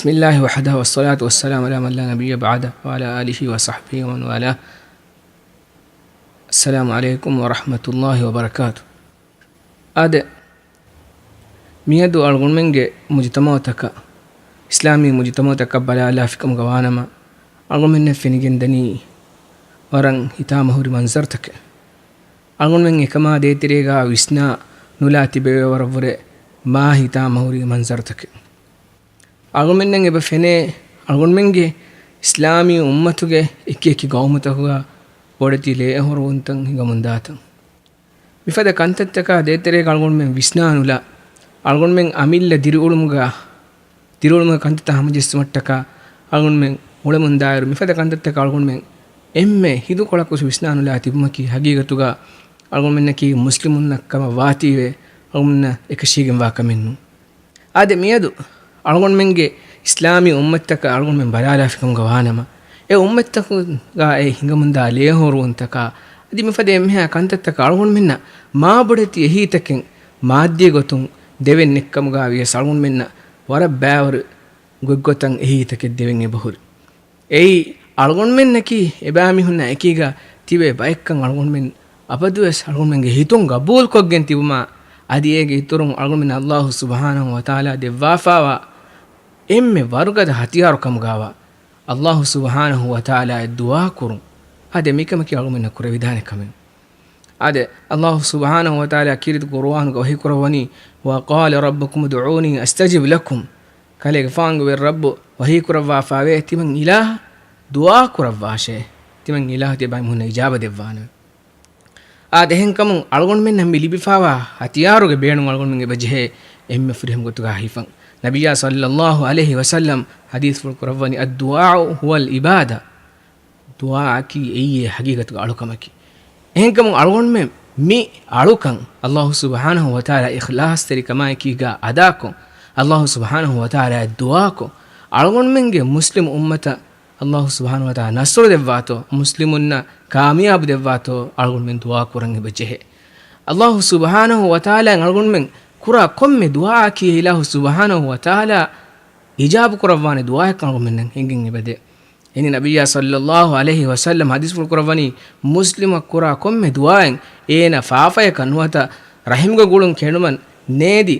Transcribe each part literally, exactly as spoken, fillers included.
بسم الله وحده والصلاة والسلام على من لا نبي بعده وعلى آله وصحبه ومن والاه. السلام عليكم ورحمة الله وبركاته. އާދެ، މިއަދު އަޅުގަނޑުމެންގެ މުޖުތަމަޢުތަކަށް، އިސްލާމީ މުޖުތަމަޢުތަކަށް ބަލާލާފިކަމުގަ ވާނަމަ، އަޅުގަނޑުމެންނަށް ފެނިގެންދަނީ ވަރަށް ހިތާމަހުރި މަންޒަރުތަކެއް. އަޅުގަނޑުމެން އެކަމާ ދޭތެރޭގަ ވިސްނާ ނުލާ ތިބެވޭ ވަރަށްވުރެ މާ ހިތާމަހުރި މަންޒަރުތަކެއް. އަޅުގަނޑުމެންނަށް އެބަ ފެނޭ، އަޅުގަނޑުމެންގެ އިސްލާމީ އުއްމަތުގެ އެކި އެކި ގައުމުތަކުގަ ބޮޑެތި ލޭހޮރުވުންތައް ހިނގަމުންދާތަން. މިފަދަ ކަންތައްތަކާ ދޭތެރޭގަ އަޅުގަނޑުމެން ވިސްނާ ނުލާ، އަޅުގަނޑުމެން އަމިއްލަ ދިރިއުޅުމުގަ، ދިރިއުޅުމުގެ ކަންތައްތައް ހަމަޖެއްސުމަށްޓަކާ އަޅުގަނޑުމެން އުޅެމުންދާއިރު، މިފަދަ ކަންތައްތަކަށް އަޅުގަނޑުމެން އެންމެ ހިނދުކޮޅަކުވެސް ވިސްނާ ނުލާ ތިބުމަކީ ހަގީގަތުގަ އަޅުގަނޑުމެންނަކީ މުސްލިމުންނަށް ކަމަށް ވާތީވެ އަޅުގަނޑުމެންނަށް އެކަށީގެންވާ ކަމެއް ނޫން. އާދެ، މިއަދު އަޅުގަނޑުމެންގެ އިސްލާމީ އުއްމަތްތަކަށް އަޅުގަނޑުމެން ބަލާލާފިކަމުގަ ވާނަމަ، އެ އުއްމަތްތަކުގަ އެ ހިނގަމުންދާ ލޭހޮރުވުންތަކާ އަދި މިފަދަ އެންމެހާ ކަންތައްތަކަށް އަޅުގަނޑުމެންނަށް މާބޮޑެތި އެހީތަކެއް މާއްދީ ގޮތުން ދެވެން ނެތްކަމުގަ ވިޔަސް އަޅުގަނޑުމެންނަށް ވަރަށް ބައިވަރު ގޮތްގޮތަށް އެހީތަކެއް ދެވެން އެބަހުރި. އެއީ، އަޅުގަނޑުމެންނަކީ އެބައިމީހުންނާ އެކީގަ ތިބޭ ބައެއްކަން އަޅުގަނޑުމެން އަބަދުވެސް އަޅުގަނޑުމެންގެ ހިތުން ގަބޫލުކޮށްގެން ތިބުމާ، އަދި އޭގެ އިތުރުން އަޅުގަނޑުމެން އައްލާހު ސުބްޙާނަހު ވަތަޢާލާ ދެއްވާފާވާ އެންމެ ވަރުގަދަ ހަތިޔާރު ކަމުގައިވާ އައްލާހު ސުބްޙާނަހު ވަތަޢާލާއަށް ދުޢާ ކުރުން. އާދެ، މިކަމަކީ އަޅުގަނޑުމެންނަށް ކުރެވިދާނެ ކަމެއް. އާދެ، އައްލާހު ސުބްޙާނަހު ވަތަޢާލާ ކީރިތި ޤުރުއާނުގަ ވަޙީކުރައްވަނީ، "وقال ربكم ادعوني أستجب لكم." ކަލޭގެފާނުގެ ވެރި ރައްބު ވަޙީކުރައްވާފާވޭ، ތިމަން އިލާހަށް ދުޢާ ކުރައްވާށޭ. ތިމަން އިލާހު ތިޔަބައިމީހުންނަށް އިޖާބަ ދެއްވާނެ. އާދެ، އެހެންކަމުން އަޅުގަނޑުމެންނަށް މި ލިބިފާވާ ހަތިޔާރުގެ ބޭނުން އަޅުގަނޑުމެން އެބަޖެހޭ އެންމެ ފުރިހަމަ ގޮތުގަ ހިފަން. ނަބިއްޔާ ޞައްލައްލާހު ޢަލައިހި ވަސައްލަމް ޙަދީޘްފުޅު ކުރައްވަނީ، "الدعاء هو العبادة." ދުޢާއަކީ އެއީ ހަގީގަތުގެ އަޅުކަމަކީ. އެހެންކަމުން އަޅުގަނޑުމެން މި އަޅުކަން އައްލާހު ސުބްޙާނަހު ވަތަޢާލާ އިޚްލާޞްތެރިކަމާއެކީގަ އަދާކޮށް، އައްލާހު ސުބްޙާނަހު ވަތަޢާލާއަށް ދުޢާކޮށް، އަޅުގަނޑުމެންގެ މުސްލިމް އުއްމަތަށް އައްލާހު ސުބްޙާނަހު ވަތަޢާލާ ނަޞްރު ދެއްވާތޯ، މުސްލިމުންނަށް ކާމިޔާބު ދެއްވާތޯ، އަޅުގަނޑުމެން ދުޢާ ކުރަން އެބަ ޖެހޭ. އައްލާހު ސުބްޙާނަހު ވަތަޢާލާއަށް އަޅުގަނޑުމެން ކުރާ ކޮންމެ ދުޢާއަކީ އެ އިލާހު ސުބްޙާނަހު ވަތަޢާލާ އިޖާބަ ކުރައްވާނެ ދުޢާއެއް އަޅުގަނޑުމެންނަށް އެނގެން އެބަދޭ. އެހެނީ ނަބިއްޔާ ޞައްލައްލާހު ޢަލައިހި ވަސައްލަމް ޙަދީޘްފުޅު ކުރައްވަނީ، މުސްލިމަށް ކުރާ ކޮންމެ ދުޢާއެއް އޭނަ ފާފަޔަކަށް ނުވަތަ ރަޙިމުގެ ގުޅުން ކެނޑުމަށް ނޭދި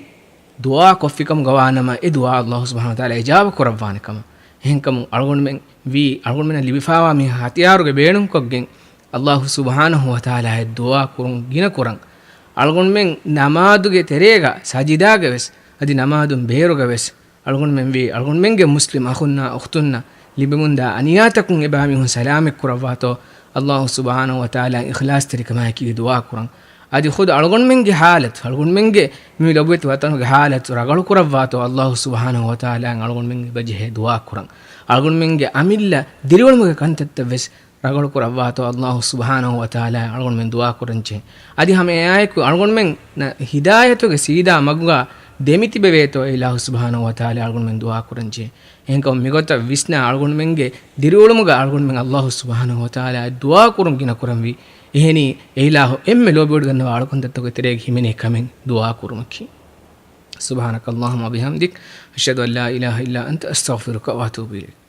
ދުޢާ ކޮށްފިކަމުގަ ވާނަމަ، އެ ދުޢާ އައްލާހު ސުބްޙާނަހު ވަތަޢާލާ އިޖާބަ ކުރައްވާނެ ކަމަށް. އެހެންކަމުން އަޅުގަނޑުމެން ވީ، އަޅުގަނޑުމެންނަށް ލިބިފާވާ މި ހަތިޔާރުގެ ބޭނުންކޮށްގެން، އައްލާހު ސުބްޙާނަހު ވަތަޢާލާއަށް ދުޢާ ކުރުން ގިނަ ކުރަން. އަޅުގަނޑުމެން ނަމާދުގެ ތެރޭގަ ސަޖިދާގަވެސް، އަދި ނަމާދުން ބޭރުގަވެސް، އަޅުގަނޑުމެން ވީ، އަޅުގަނޑުމެންގެ މުސްލިމް އަޚުންނާ އުޚްތުންނަށް ލިބެމުންދާ އަނިޔާތަކުން އެބައިމީހުން ސަލާމަތް ކުރައްވާތޯ، އައްލާހު ސުބްޙާނަހު ވަތަޢާލާ އިޚްލާޞްތެރިކަމާއެކީ ދުޢާ ކުރަން. އަދި ޚުދު އަޅުގަނޑުމެންގެ ޙާލަތު، އަޅުގަނޑުމެންގެ މި ލޮބުވެތި ވަޠަނުގެ ޙާލަތު ރަނގަޅު ކުރައްވާތޯ، އައްލާހު ސުބްޙާނަހު ވަތަޢާލާ އަޅުގަނޑުމެން އެބަޖެހޭ ދުޢާ ކުރަން. އަޅުގަނޑުމެންގެ އަމިއްލަ ދިރިއުޅުމުގެ ކަންތައްތައް ވެސް ރަނގަޅު ކުރައްވާތޯ، އައްލާހު ސުބްޙާނަހު ވަތަޢާލާ އަޅުގަނޑުމެން ދުޢާ ކުރަންޖެހޭ. އަދި ހަމަ އެއާއެކު އަޅުގަނޑުމެން ހިދާޔަތުގެ ސީދާ މަގުގަ ދެމިތިބެވޭތޯ، އެ އިލާހު ސުބްޙާނަހު ވަތަޢާލާ އަޅުގަނޑުމެން ދުޢާ ކުރަންޖެހޭ. އެހެންކަމުން މިގޮތަށް ވިސްނާ އަޅުގަނޑުމެންގެ ދިރިއުޅުމުގަ އަޅުގަނޑުމެން އައްލާހު ސުބްޙާނަހު ވަތަޢާލާއަށް ދުޢާ ކުރުން ގިނަ ކުރަންވީ. އެހެނީ، އެ އިލާހު އެންމެ ލޯބިވެޑިގަންނަވާ އަޅުކަންތައްތަކުގެ ތެރޭގަ ހިމެނޭ ކަމެއް ދުޢާ ކުރުމަކީ. سبحانك اللهم وبحمدك، أشهد أن لا إله إلا أنت، أستغفرك وأتوب إليك.